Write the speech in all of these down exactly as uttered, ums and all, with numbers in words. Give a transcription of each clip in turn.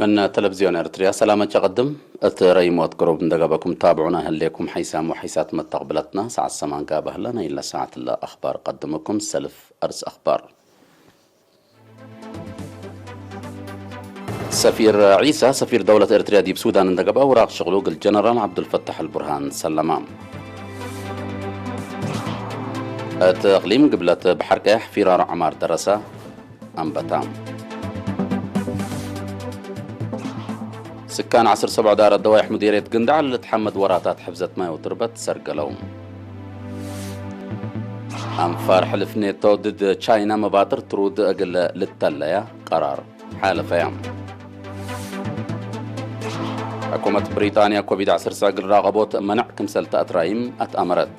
ምን ተለቪዝዮን ኤርትርያ ሰላመ ጨቀድም፣ እት ረኢም ወእት ቅሩብ እንደ ገብአኩም ታብዑና ህሌኩም ሐይሳም ወሐይሳት መተቅብለትና ሰዓት ሰማን ጋብእ ህለ። ናይለ ሰዓትለ አኽባር ቀድምኩም ሰልፍ አርስ አኽባር። ሰፊር ዒሳ፣ ሰፊር ደውለት ኤርትርያ ዲብ ሱዳን እንደ ገብአ፣ ውራቅ ሽቅሉ እግል ጀነራል ዐብዱልፈታሕ አልቡርሃን ሰለማ። እት እቅሊም ግብለት በሐር ቀያሕ ፊራሮ ዐማር ደረሰ አንበታ። ስካን ዐስር ሰብዕ ዳር አደዋይሕ ሙዴርየት ግንዳዕ ለልትሐመድ ወራታት ሕፍዘት ማይ ወትርበት ሰርገለው። አንፋር ሕልፍ ኔቶ ድድ ቻይና መባጥር ትሩድ እግል ልተለያ ቀራር ሓለፈያ። ሕኩመት ብሪጣንያ ኮቪድ ዐሰርተ እግል ራቀቦት መነዕ ክምሰል ተአትራይም አትአመረት።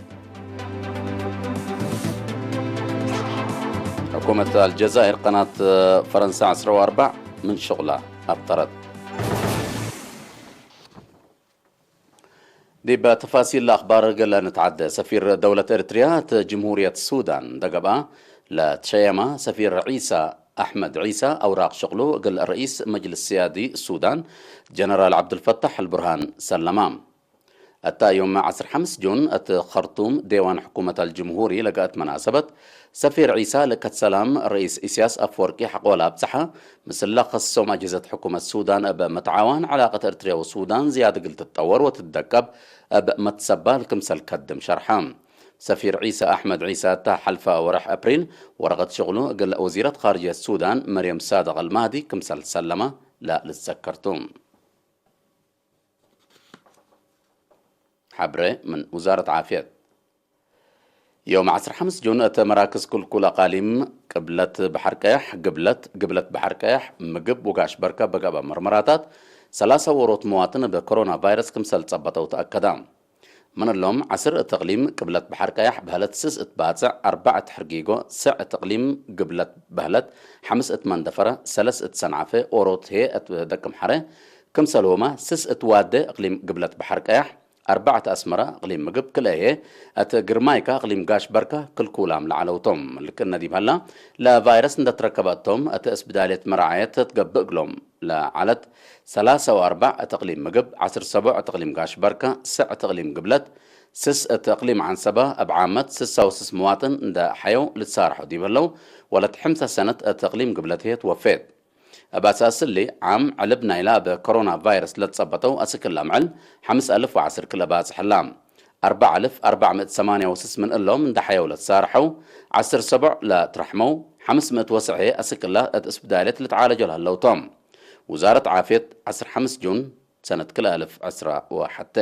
ሕኩመት አልጀዛይር ቀናት ፈረንሳ ዐስረ ወአርበዕ ምን ሽቁላ አብጠረት። ዲብ ተፋሲል ለአኽባር እግል ንትዓደ፣ ሰፊር ደውለት ኤርትርያ እት ጅምሁርየት ሱዳን እንደ ገብአ፣ ለትሸየማ ሰፊር ዒሳ አሕመድ ዒሳ አውራቅ ሽቅሉ እግል ረኢስ መጅልስ ስያዲ ሱዳን ጀነራል ዐብዱልፈታሕ አልቡርሃን ሰለማ። እታ ዮም ዐስር ሐምስ ጁን እት ኸርቱም ዴዋን ሕኩመት አልጅምሁሪ ለገአት መናሰበት፣ ሰፊር ዒሳ ለከት ሰላም ረኢስ ኢሲያስ አፍወርቂ ሐቆ ለአብጽሐ፣ ምስለ ከሶም አጅህዘት ሕኩመት ሱዳን እብ መትዓዋን ዐላቀት ኤርትርያ ወሱዳን ዝያድ እግል ትትጠወር ወትትደቀብ እብ መትሰባል ክምሰል ከድም ሸርሐ። ሰፊር ዒሳ አሕመድ ዒሳ እታ ሐልፈ ወርሕ አፕሪል ወረቀት ሽቅሉ እግል ወዚረት ካርጅየት ሱዳን መርየም ሳድቅ አልማህዲ ክምሰል ሰለመ ለልትዘከር ቱ። ሐብሬ ምን ውዛረት ዓፍየት። ዮም ዐስር ሐምስ ጁን እት መራክዝ ክልኩል አቃሊም ቅብለት በሐር ቀያሕ፣ ግብለት፣ ግብለት በሐር ቀያሕ፣ ምግብ ወጋሽ በርከ በገብአ ምርመራታት፣ ሰላሳ ዎሮት መዋጥን እብ ኮሮና ቫይረስ ክምሰል ጸበጠው ተአከደ። ምን እሎም፣ ዐስር እት እቅሊም ቅብለት በሐር ቀያሕ በህለት ስስ እት ባጽዕ፣ አርበዕ እት ሕርጊጎ፣ ሰዕ እት እቅሊም ግብለት በህለት፣ ሐምስ እት መንደፈረ፣ ሰለስ እት ሰንዓፈ፣ ዎሮት ህዬ እት ደቅምሐረ፣ ክምሰልሁመ ስስ እት ዋዴ እቅሊም ግብለት በሐር ቀያሕ፣ አርበዕ እት አስመረ እቅሊም ምግብ፣ ክልኤ ህዬ እት ግርማይካ እቅሊም ጋሽ በርከ ክልኩላም ለዐለው ቶም። ልክእነ ዲብ ሀላ፣ ለቫይረስ እንደ ትረከበ እቶም እት እስብዳልየት መራዐየት ትትገብእ እግሎም ለዐለት፣ ሰላሳ ወአርበዕ እት እቅሊም ምግብ፣ ዐስር ሰቦዕ እት እቅሊም ጋሽ በርከ፣ ሰዕ እት እቅሊም ግብለት፣ ስስ እት እቅሊም ዐንሰበ፣ እብ ዓመት ስሳ ወስስ መዋጥን እንደ ሐየው ልትሳረሐው ዲብ ህለው፣ ወለት ሕምሰ ሰነት እት እቅሊም ግብለት ህዬ ትወፌት። እብ አሳስ እሊ፣ ዓም ዕልብ ናይላ እብ ኮሮና ቫይረስ ለትጸበጠው አስክ ለአምዕል ሐምስ አልፍ ወዐስር ክለ ባጽሕ ህላ። አርበዕ አልፍ አርበዕ ምእት ሰማንያ ወስስ ምን እሎም እንደ ሐየው ለትሳርሐው፣ ዐስር ሰቦዕ ለትረሕመው፣ ሐምስ ምእት ወስዕ ህዬ አስክ እለ እት እስብዳልየት ልትዓለጆ ለህለው ቶም። ውዛረት ዓፍየት፣ ዐስር ሐምስ ጁን ሰነት ክልኤ አልፍ ዕስራ ወሐቴ።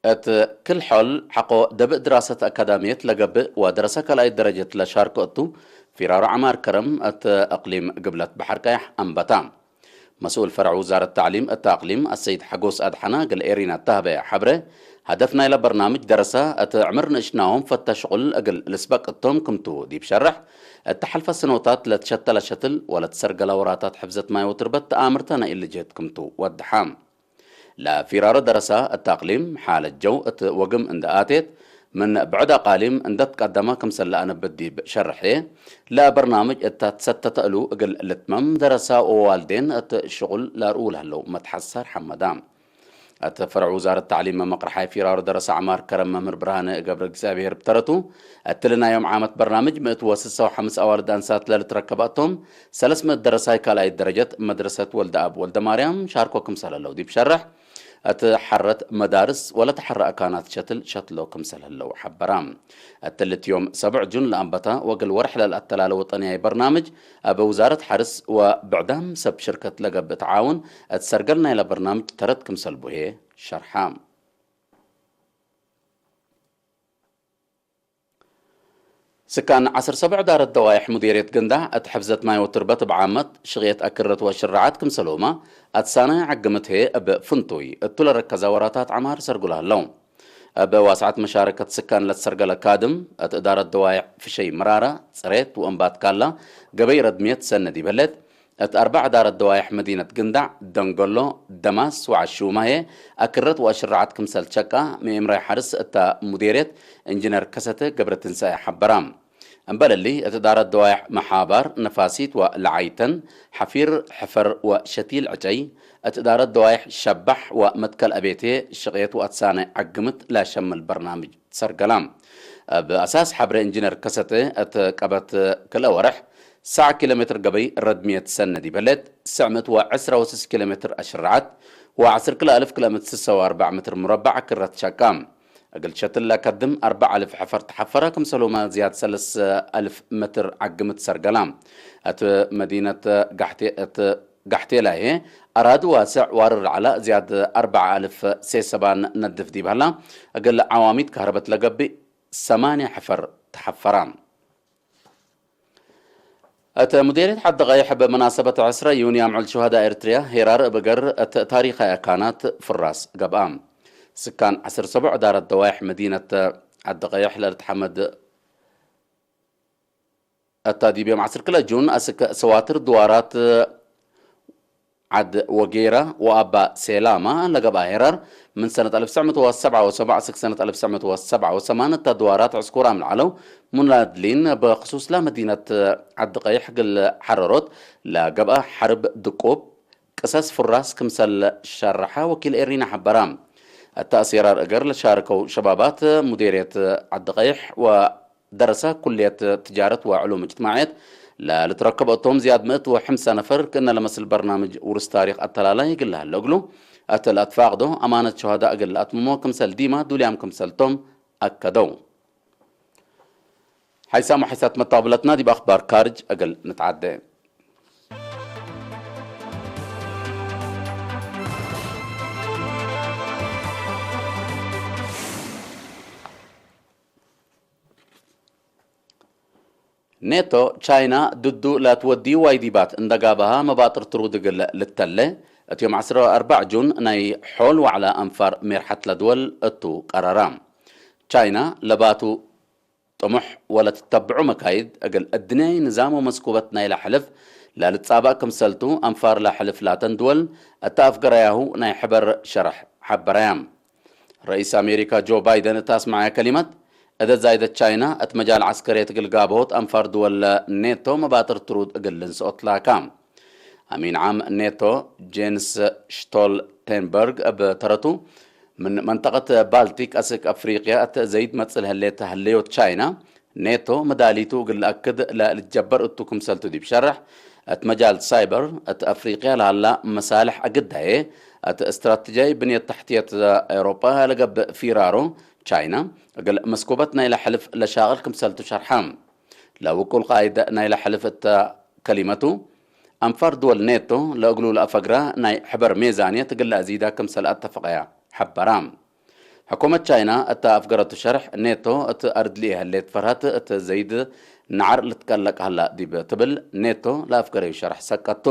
እት ክል ሖል ሐቆ ደብእ ድራሰት አካዳምየት ለገብእ ወደረሰ ካልኣይት ደረጀት ለሻርኮ እቱ፣ ፊራሮ ዐማር ከረም እት እቅሊም ግብለት በሐር ቀያሕ አንበታ። መስኡል ፈርዕ ውዛረት ተዕሊም እት አቅሊም አሰይድ ሐጎስ አድሐና እግል ኤሪና እተ ሀበየ ሐብረ፣ ሀደፍ ናይለ በርናምጅ ደረሰ እት ዕምር ንእሽናሆም ፈተ ሽቁል እግል ልስበቅ እቶም ክምቱ ዲብ ሸርሕ፣ እተ ሐልፈ ስኖታት ለትሸተለ ሸትል ወለትሰርገለ ወራታት ሕፍዘት ማይ ወትርበት ተአምርተ ናይ እሊ ጅህት ክምቱ ወደሐ። ለፊራሮ ደረሰ እት አቅሊም፣ ሓለት ጀው እት ወግም እንደ አቴት፣ ምን ብዕድ አቃሊም እንደ ትቀደመ ክምሰል ለአነብት ዲብ ሸርሕ፣ ለበርናምጅ እተ ትሰተተ እሉ እግል ልትመም፣ ደረሰ ወዋልዴን እት ሽቁል ለአርኡ ለህለው መትሐሰር ሐመዳ። እት ፈርዕ ውዛረት ተዕሊም መቅረሓይ ፊራሮ ደረሰ ዐማር ከረም መምህር ብርሃነ ገብረእግዚኣብሄር ብተረቱ፣ እትሊ ናይ ዮም ዓመት በርናምጅ ምእት ወስሳ ወሐምስ አዋልድ አንሳት ለልትረከበ እቶም፣ ሰለስ ምእት ደረሳይ ካልኣይት ደረጀት መድረሰት ወልደአብ ወልደማርያም ሻርኮ ክምሰል ህለው ዲብ ሸርሕ፣ እት ሐረት መዳርስ ወለተሐረ አካናት ሸትል ሸትሎ ክምሰል ህለው ሐበራ። እትልት ዮም ሰብዕ ጁን ለአንበታ ወእግል ወርሕ ለልአተላለ ወጠንያይ በርናምጅ፣ እብ ውዛረት ሐርስ ወብዕዳም ሰብ ሽርከት ለገብእ ተዓውን እት ሰርገል ናይለ በርናምጅ ተረት ክምሰል ቡሄ ሸርሐ። ስካን ዐስር ሰብዕ ዳረት ደዋይሕ ሙዴርየት ግንዳዕ እት ሕፍዘት ማይ ወትርበት እብ ዓመት ሽቅየት አክረት ወአሽራዓት ክምሰልሁመ አትሳናይ ዐግምት ህዬ እብ ፍንቱይ እቱ ለረከዘ ወራታት ዐማር ሰርጉለ ህለው። እብ ዋስዐት መሻረከት ስካን ለትሰርገለ ካድም እት እዳረት ደዋይሕ ፍሸይ ምራረ፣ ጽሬት ወእንባት ካላ ገበይ ረድምየት ሰኒ ዲብ ህሌት፣ እት አርበዕ እዳረት ደዋይሕ መዲነት ግንዳዕ፣ ደንገሎ፣ ደማስ ወዐሹመ ህዬ አክረት ወአሽራዓት ክምሰል ሸቃ ምእምራይ ሐርስ እተ ሙዴርየት እንጅነር ከሰተ ገብረትንሳኤ ሐበራ። እምበል እሊ፣ እት እዳረት ደዋይሕ መሓባር ነፋሲት ወለዓይተን፣ ሐፊር ሕፈር ወሸቲል ዕጨይ፣ እት እዳረት ደዋይሕ ሸባሕ ወመትከል አቤቴ ሽቄት ወአትሳነ ዐግምት ለሸምል በርናምጅ ሰርገላ። እብ አሳስ ሐብሬ እንጅነር ከሰተ፣ እት ቀበት ክልኤ ወርሕ፣ ሳዕ ኪሎ ሜትር ገበይ ረድምየት ሰነ ዲብ ህሌት፣ ስዕ ምእት ወዕስራ ወስስ ኪሎ ሜትር አሽረዐት፣ ወዐስር ክልኤ አልፍ ክልኤ ምእት ስሰ ወአርበዕ ሜትር ሙረበዕ ክረት ሸቃ። እግል ሸትል ለከድም አርበዕ አልፍ ሕፈር ተሐፈረ፣ ክምሰልሁመ ዝያድ ሰለስ አልፍ ሜትር ዐግምት ሰርገላ። እት መዲነት ጋሕቴ፣ እት ጋሕቴ ላሄ አራድ ዋስዕ ዋርር ዐለ፣ ዝያድ አርበዕ አልፍ ሴሰባን ነድፍ ዲብ ሀላ፣ እግል ዐዋሚድ ከህረበት ለገብእ ሰማንያ ሕፈር ተሐፈራ። እት ሙዴርየት ዐዲ ቀይሕ እብ መናሰበት ዕስረ ዩኒ አምዕል ሹሀዳ ኤርትርያ ሄራር እብ ገር እት ታሪኻይ አካናት ፍራስ ገብአ። ስካን ዐስር ሰቦዕ እዳረት ደዋይሕ መዲነት ዐዲ ቀይሕ ለልትሐመድ እታ ዲብ ዮም ዐስር ክልኤ ጁን አስክ ሰዋትር ድዋራት ዐድ ወጌራ ወአባ ሴላማ ለገብአ ሄራር፣ ምን ሰነት አልፍ ትሰዕ ምእት ወሰብዓ ወሰብዓ እስክ ሰነት አልፍ ትሰዕ ምእት ወሰብዓ ወሰማን እተ ድዋራት ዕስኩራም ለዐለው ሙናድሊን፣ በክሱስ ለመዲነት ዐዲ ቀይሕ እግል ሐረሮት ለገብአ ሐርብ ድቁብ ቅሰስ ፍራስ ክምሰል ሸርሐ ወኪል ኤሪና ሐበራ። እተ አሴራር እገር ለሻርከው ሸባባት ሙዴርየት ዐዲ ቀይሕ ወ ደረሰ ኩልየት ትጃረት ወዕሉም እጅትማዕየት ለልትረከብ እቶም ዝያድ ምእት ወሐምሳ ነፈር ክእነ ለመስል በርናምጅ ውርስ ታሪክ አተላላይ እግል ለሀለ እግሉ፣ እት ለአትፋቅዶ አማነት ሸሃዳ እግል ለአትምሞ ክምሰል ዲማ ዱልያም ክምሰልቶም አከደው። ሐይሳም ወሐይሳት መታብለትና ዲብ አክባር ካርጅ እግል ንትዓደ። ኔቶ፣ ቻይና ድዱ ለትወድዩ ዋይዲባት እንደ ጋብሀ መባጥር ትሩድ እግል ልተሌ፣ እት ዮም ዐስር ወአርበዕ ጁን ናይ ሖል ወዕለ አንፋር ሜርሐት ለድወል እቱ ቀረራ። ቻይና ለባቱ ጥሙሕ ወለትተብዑ መካይድ እግል እድንያይ ንዛም ወመስኩበት ናይለ ሕልፍ ለልትጻባእ ክምሰልቱ፣ አንፋር ለሕልፍ ላተን ድወል እተ አፍገረያሁ ናይ ሕበር ሸረሕ ሐበረያ። ረኢስ አሜሪካ ጆ ባይደን እት አስመዐየ ከሊመት፣ እደ ዛይደት ቻይና እት መጃል ዐስከርየት እግል ጋብሆት አንፋር ድወል ኔቶ መባጥር ትሩድ እግል ልንስኦ ትላካ። አሚን ዓም ኔቶ ጄንስ ሽቶልቴንበርግ እብ ተረቱ፣ ምን መንጠቀት ባልቲክ አስክ አፍሪቅያ እት ዘይድ መጽእ ለህሌት ሀለዮት ቻይና፣ ኔቶ መዳሊቱ እግል ለአክድ ለልትጀበር እቱ ክምሰልቱ ዲብ ሸርሕ፣ እት መጃል ሳይበር እት አፍሪቅያ ለሀላ መሳልሕ አግዳዬ፣ እት እስትራተጂያይ ብንየት ተሕትየት ኤውሮጳ ለገብእ ፊራሮ ቻይና፣ እግል መስኩበት ናይለ ሕልፍ ለሻቅል ክምሰልቱ ሸርሐ። ለውቁል ቃይድ ናይለ ሕልፍ እተ ከሊመቱ፣ አንፋር ድወል ኔቶ ለእግሉ ለአፈግራ ናይ ሕበር ሜዛንየት እግል ለአዚዳ ክምሰል አተፈቀያ ሐበራ። ሕኩመት ቻይና እተ አፍገረቱ ሸርሕ፣ ኔቶ እት አርድ ለኢሀሌት ፈርሀት እት ዘይድ ነዓር ልትቀለቅ ሀላ ዲብ ትብል ኔቶ ለአፍገረዩ ሸርሕ ሰቀቱ።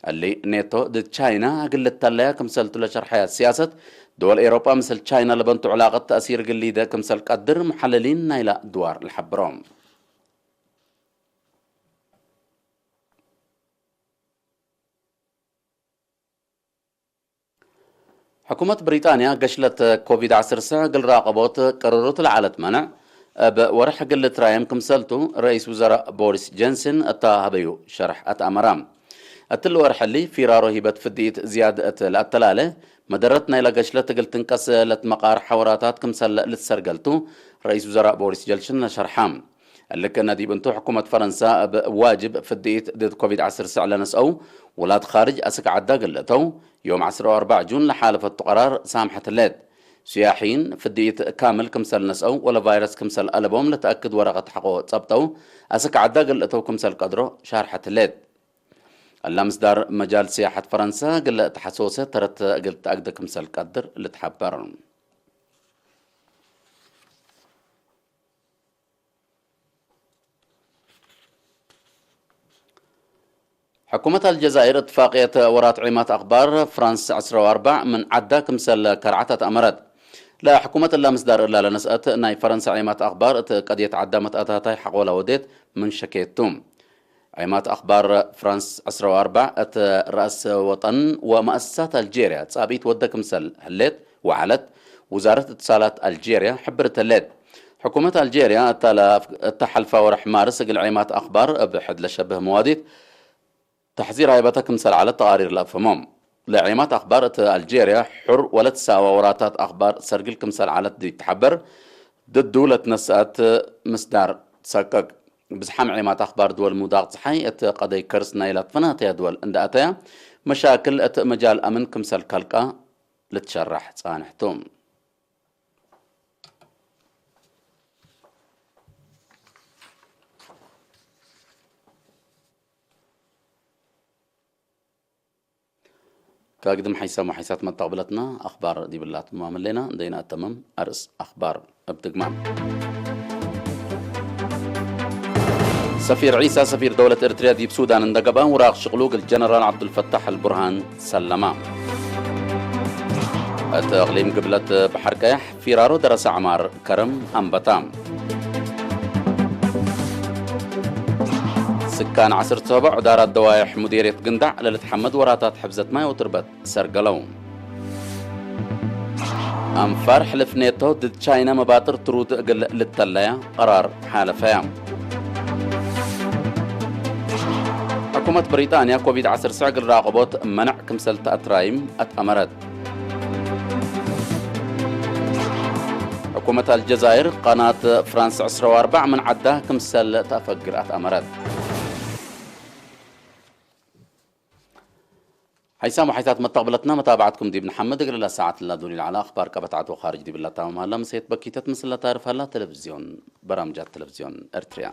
እሊ ኔቶ ድድ ቻይና እግል ልተለያ ክምሰልቱ ለሸርሐያ ሲያሰት፣ ድወል ኤውሮጳ ምስል ቻይና ለበንቱ ዕላቀት ተእሲር እግል ሊደ ክምሰል ቀድር መሐልሊን ናይላ ድዋር ለሐብሮ። ሕኩመት ብሪጣንያ ገሽለት ኮቪድ ዐስር ስዕ እግል ራቀቦት ቅርሩት ለዐለት መንዕ፣ እብ ወርሕ እግል ልትራየም ክምሰልቱ ረኢስ ውዘራእ ቦሪስ ጀንስን እታ ሀበዩ ሸርሕ አትአመራ። እትሊ ወርሕ እሊ ፊራሮ ሂበት ፍድኢት ዝያድ እት ለአተላለ፣ መደረት ናይለ ገሽለት እግል ትንቀስ ለትመቃር ሐወራታት ክምሰል ልትሰርገልቱ ረኢስ ውዘራእ ቦሪስ ጀንስን ሸርሐ። እሊ ክእነ ዲብ እንቱ፣ ሕኩመት ፈረንሳ እብ ዋጅብ ፍድኢት ድድ ኮቪድ ዐስር ስዕ ለነስአው ውላድ ካርጅ አስክ ዐዳ እግል ልእተው፣ ዮም ዐስር ወአርበዕ ጁን ለሓለፈቱ ቀራር ሳምሐት ህሌት። ስያሒን ፍድኢት ካምል ክምሰል ነስአው ወለቫይረስ ክምሰል አለቦም ለተአክድ ወረቀት ሐቆ ጸብጠው፣ አስክ ዐዳ እግል ልእተው ክምሰል ቀድሮ ሻርሐት ህሌት። እላ ምስዳር መጃል ስያሐት ፈረንሳ እግል ተሐሶሰ ተረት እግል ተአግደ ክምሰል ቀድር ልትሐበር። ሕኩመት አልጀዛይር እትፋቅየት ወራት ዒማት አክባር ፍራንስ ዐስር ወአርበዕ ምን ዐዳ ክምሰል ከርዐት አትአመረት። ለሕኩመት እላ ምስዳር እላ ለነስአት ናይ ፈረንሳ ዒማት አክባር እት ቀድየት ዐዳ መትአታታይ ሐቆ ለወዴት ምን ሸኬት ቱ። ዒማት አክባር ፍራንስ ዐስር ወአርበዕ እት ረአስ ወጠን ወመአሰሳት አልጄርያ ጻብኢት ወደ ክምሰል ህሌት ወዐለት ውዛረት እትሳላት አልጄርያ ሕብርት ህሌት። ሕኩመት አልጄርያ እተ ለአፍ-፣ እተ ሐልፈ ወርሕ ማርስ እግል ዔማት አክባር እብ ሕድ ለሸብህ መዋዲት ተሕዚር ሃይበተ ክምሰል ዐለት ተቃሪር ለአፍህሞም። ለዔማት አክባር እት አልጄርያ ሑር ወለትሰአወ ወራታት አክባር ሰርግል ክምሰል ዐለት ዲብ ተሐበር፣ ድዱ ለትነሰአት ምስዳር ትሰቅቅ። ብዝሓም ዔማት አክባር ድወል ምውዳቅ ጸሓይ እት ቀደይ ከርስ ናይላ ትፈናተያ ድወል እንደ አተያ፣ መሻክል እት መጃል አምን ክምሰል ከልቃ ልትሸራሕ ጻንሕ ቱ። ከአግድም ሐይሳም ወሐይሳት መተቅብለትና አክባር ዲብላ ትማም ህሌና፣ እንዴ ነአተምም አርእስ አክባር እብ ድግማም። ሰፊር ዒሳ፣ ሰፊር ደውለት ኤርትርያ ዲብ ሱዳን እንደ ገብአ፣ ውራቅ ሽቅሉ እግል ጀነራል ዐብዱልፈታሕ አልቡርሃን ሰለማ። እት እቅሊም ግብለት በሐር ቀያሕ፣ ፊራሮ ደረሰ ዐማር ከረም አንበታ። ስካን ዐስር ሰቦዕ ዕዳራት ደዋይሕ ሙዴርየት ግንዳዕ ለልትሐመድ ወራታት ሕፍዘት ማይ ወትርበት ሰርገለው። አንፋር ሕልፍ ኔቶ ድድ ቻይና መባጥር ትሩድ እግል ልተለያ ቀራር ሓለፈያ። ሕኩመት ብሪጣንያ ኮቪድ ዐስር ስዕ እግል ራቀቦት መነዕ ክምሰል ተአትራይም አትአመረት። ሕኩመት አልጀዛይር ቀናት ፍራንስ ዕስራ ወአርበዕ ምን ዐዳ ክምሰል ተአፈግር አትአመረት። ሐይሳም ወሐይሳት መተቅብለትና መታብዐትኩም ዲብ ንሐመድ እግል ለሳዐት ለዱሊል ዐለ አክባር ቀበት ዐድ ወካርጅ ዲብላ ታምም ሀላ። ምሴት በኪተት ምስል ለታርፍ ሀላ ቴሌቪዝዮን በራምጃት ቴሌቪዝዮን ኤርትርያ።